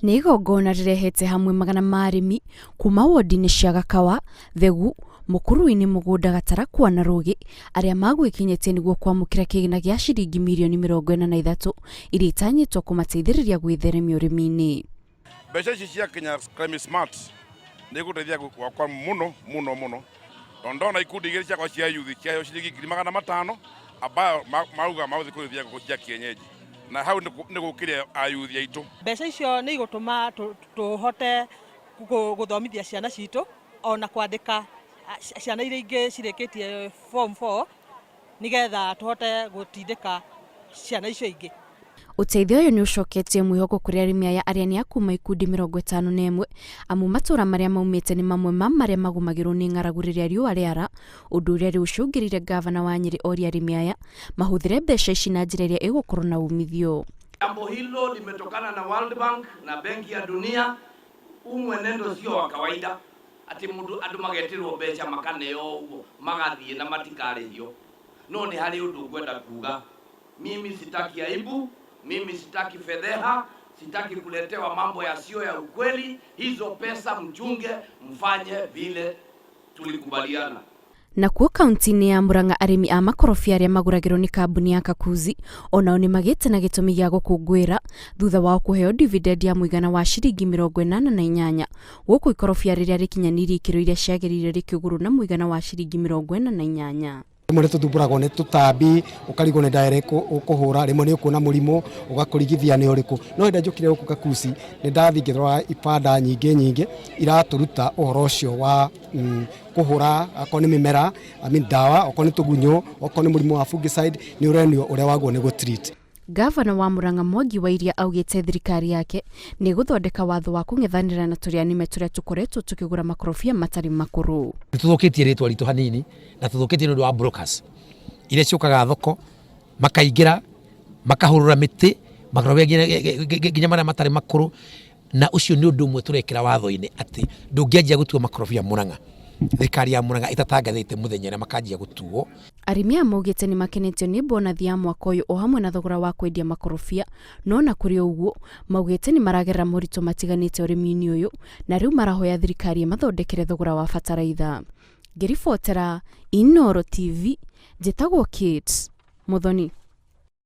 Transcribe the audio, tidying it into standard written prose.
Nĩ igongona rĩrehete hamwe magana ma arĩmi kuma wondi-inĩ cia Gakawa, Thegu, Mũkuruinĩ, Mũgũnda, Gatarakwa na Rũgĩ arĩa magwĩkinyĩtie nĩguo kwamũkĩra kĩgĩna gĩa ciringi mirioni 43 iria itanyĩtwo kũmateithĩrĩria gwĩtheremia ũrĩmi-inĩ. Mbeca ici cia Kenya Climate Smart nĩ igũteithia gwakwa mũno mũno mũno tondũ ndona ikundi igĩrĩ ciakwa cia yuthi ciaheo ciringi 500,000 ambayo mauga magũthiĩ kũrĩithia ngũkũ cia kienyeji na hau nĩ gũkĩria ayuthi aitũ. Mbeca icio nĩ igũtũma tũhote gũthomithia ciana citũ ona kwandĩka ciana iria ingĩ cirĩkĩtie form 4 nĩgetha tũhote gũtindĩka ciana icio ingĩ. Ũteithio ũyũ nĩ ũcoketie mwĩhoko kũrĩ arĩmi aya arĩa nĩ a kuma ikundi 51 amu matũra marĩa maumĩte nĩ mamwe ma marĩa magũmagĩrwo nĩ ng'aragu rĩrĩa riũa rĩara, ũndũ ũrĩa rĩu ũcũngĩrĩire ngavana wa Nyĩrĩ orie arĩmi aya mahũthĩre mbeca ici na njĩra ĩrĩa ĩgũkorwo na umithio. Jambo hilo limetokana na World Bank na Benki ya Dunia. Huu mwenendo sio wa kawaida ati mundu andu magetirwo mbeca makaneo uguo magathie na matikarĩhio. No nĩ harĩ ũndũ ngwenda kuga. Mimi sitaki aibu, mimi sitaki fedheha, sitaki kuletewa mambo yasiyo ya ukweli. Hizo pesa mchunge, mfanye vile tulikubaliana. Nakuo kaunti-inĩ ya Murang'a arĩmi a makorobia arĩa magũragĩrwo nĩ kambuni ya Kakuzi onao nĩ magĩte na gĩtũmi gĩa gũkũngũĩra thutha wao kũheo dividend ya mũigana wa ciringi 88 gũkũ ikorobia rĩrĩa rĩkinyanĩirie ikĩro iria ciagĩrĩire rĩkĩgũrwo na mũigana wa ciringi 48. Rĩmwe nĩ tũthumbũragwo nĩ tũtambi, ũkarigwo nĩ ndawa ĩrĩkũ ũkũhũra, rĩmwe nĩ ũkuona mũrimũ ũgakũrigithia nĩ ũrĩkũ. No hĩndĩ ĩrĩa njũkire gũkũ Kakuci nĩ ndathiĩ ngĩrora ibanda nyingĩ nyingĩ iratũruta ũhoro ũcio wa kũhũra okorwo nĩ mĩmera, I mean ndawa, okorwo nĩ tũgunyũ, okorwo nĩ mũrimũ wa fungicide, nĩ ũrenio ũrĩa wagĩrĩirwo nĩ gũ treat. Ngavana wa Murang'a Mwangi wa Iria augĩte thirikari yake nĩ ĩgũthondeka watho wa kũng'ethanĩra na tũrĩa nĩme tũrĩa tũkoretwo tũkĩgũra makorobia matarĩ makũrũ. Nĩ tũthũkĩtie rĩtwa ritũ hanini na tũthũkĩtie nĩ ũndũ wa brokers iria ciũkaga thoko makaingĩra makahũrũra mĩtĩ makorobia nginya marĩa matarĩ makũrũ na ũcio nĩ ũndũ ũmwe tũrekĩra watho-inĩ atĩ ndũngĩanjia gũtua makorobia Murang'a thirikari ya Murang'a ĩtatangathĩte mũthenya ũrĩa makanjia gũtuo. Arĩmi aya maugĩte nĩ makenetio nĩ bonathi ya mwaka ũyũ o hamwe na thogora wa kwendia makorobia, no ona kũrĩ o ũguo, maugĩte nĩ maragerera moritũ matiganĩte ũrĩmi-inĩ ũyũ na rĩu marahoya thirikari ĩmathondekere thogora wa bataraitha. Ngĩribotera Inooro TV, njĩtagwo Kate Muthoni.